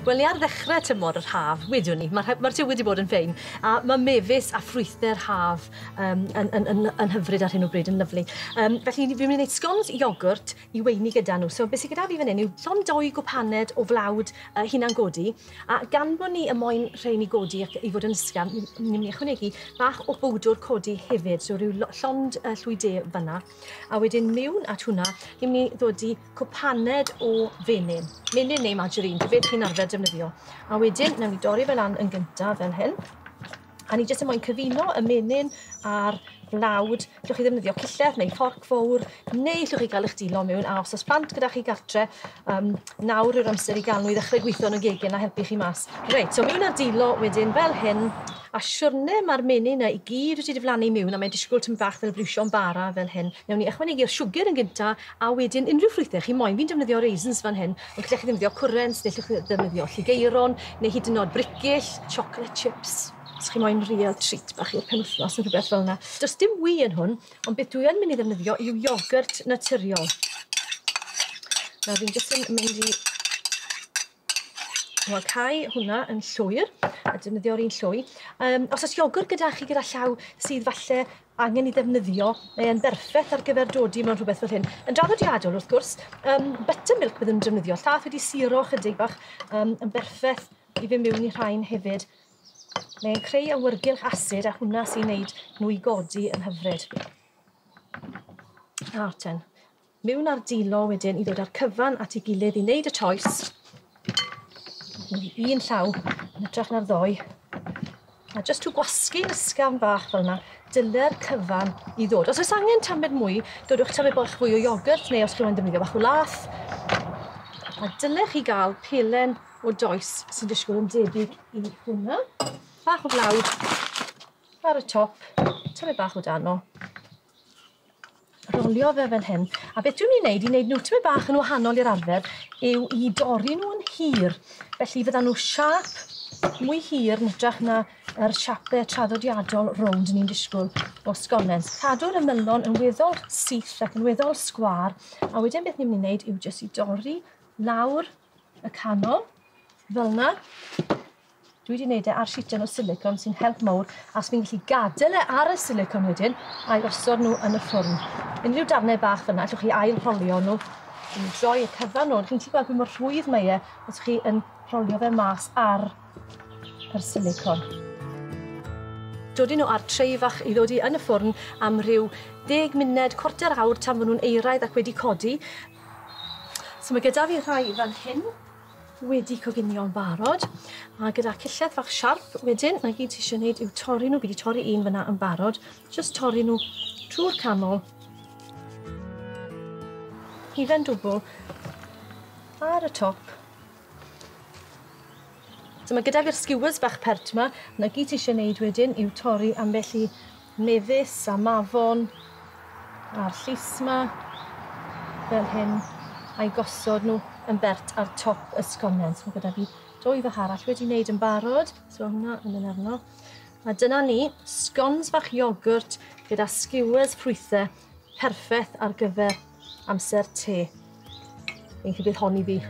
Wel, ni ar ddechrau tymor yr haf, wedwn ni, mae'r ma tywydd wedi bod yn ffein, a mae mefus a ffrwythau'r haf yn hyfryd ar hyn o bryd, yn lyfli. Felly, fi'n mynd i wneud sgons iogwrt i weini gyda nhw. So, beth sydd gyda fi fan hyn yw llond 2 gwpaned o flawd hunan godi, a gan bod ni y moyn rhain i godi ac i fod yn ysgafn, ni'n mynd i ychwanegu bach o bowdwr codi hefyd, so rhyw llond llwy de fanna. A wedyn mewn at hwnna, ni'n mynd i ddodi cwpaned o fenyn. Menyn neu margarine, beth chi'n arfer defnyddio. A wedyn, nawn ni dorri fe lan yn gyntaf fel hyn. A ni jyst yn moyn cyfuno y menyn a'r blawd. Llwch chi ddefnyddio cillell neu fforc fawr, neu llwch chi gael eich dilo mewn. A os oes plant gyda chi gartre, nawr yw'r amser i gael nhw i ddechrau gweithio yn y gegin a helpu chi mas. Reit, so mewn â'r dilo wedyn fel hyn, a siwrne mae'r menyn yna i gyd wedi diflannu mewn, a mae'n disgwyl tyn bach fel briwsio'n bara fel hyn. Newn ni ychwanegu'r siwgr yn gynta, a wedyn unrhyw ffrwythau chi moyn. Fi'n defnyddio raisins fan hyn, ond gallech chi ddefnyddio cwrens, neu llwch chi ddefnyddio lligeiron, neu hyd yn oed bricyll, chocolate chips. Os chi moyn real treat bach i'r penwythnos neu rhywbeth fel yna. Does dim wy yn hwn, ond beth dwi yn mynd i ddefnyddio yw iogwrt naturiol. Nawr fi'n jyst yn mynd i cau hwnna yn llwyr, a defnyddio'r un llwy. Os oes iogwrt gyda chi gyda llaw sydd falle angen i ddefnyddio, mae e'n berffaith ar gyfer dodi mewn rhywbeth fel hyn. Yn draddodiadol, wrth gwrs, buttermilk byddwn yn defnyddio. Llath wedi suro chydig bach, yn berffaith i fynd mewn i rhain hefyd. Mae'n creu awyrgylch asid a hwnna sy'n neud nhw i godi yn hyfryd. Nawr ten, mewn â'r dilo wedyn i ddod â'r cyfan at ei gilydd i wneud y toes. Un llaw yn hytrach na'r ddoi. A jyst trwy gwasgu'n ysgafn bach fel yna, dyle'r cyfan i ddod. Os oes angen tamed mwy, dodwch tamed bach fwy o iogwrt, neu os chi'n moyn defnyddio bach o lath. A dylech chi gael pelen o does sy'n disgwyl yn debyg i hwnna. Bach o flawd ar y top, tamed bach o dano. Rolio fe fel hyn. A beth dwi'n mynd i wneud, i wneud nhw tamed bach yn wahanol i'r arfer, yw i dorri nhw yn hir. Felly fyddan nhw siâp mwy hir yn hytrach na yr siapau traddodiadol rownd ni'n disgwyl o sgonens. Cadw'r ymylon yn weddol syth ac yn weddol sgwâr. A wedyn beth ni'n mynd i wneud yw jyst i dorri lawr y canol, fel yna. Dwi wedi wneud e ar sitan o silicon sy'n help mawr, a os fi'n gallu gadael e ar y silicon wedyn, a'i osod nhw yn y ffwrn. Unrhyw darnau bach fyna, allwch chi ail rholio nhw. Chi'n droi y cyfan nhw, chi'n gallu gweld pa mor rhwydd mae e os chi yn rholio fe mas ar yr silicon. Dodi nhw ar tray fach i ddodi yn y ffwrn am ryw 10 munud, cwarter awr tan fod nhw'n euraidd ac wedi codi. So mae gyda fi rhai fan hyn wedi coginio'n barod, a gyda cillell fach siarp wedyn, na gyd ti eisiau gwneud yw torri nhw. Fi wedi torri un fyna yn barod, jyst torri nhw trwy'r canol. Hufen dwbl ar y top. So mae gyda fi'r skewers bach pert yma, na gyd ti eisiau gwneud wedyn yw torri ambell i mefus a mafon a'r llys yma, fel hyn, a'i gosod nhw yn bert ar top y sgonen. So mae gyda fi dwy fach arall wedi wneud yn barod, so hwnna yn mynd arno. A dyna ni, sgons fach iogwrt gyda skewers ffrwythau perffaith ar gyfer amser te. Fi'n credu bydd hon i fi.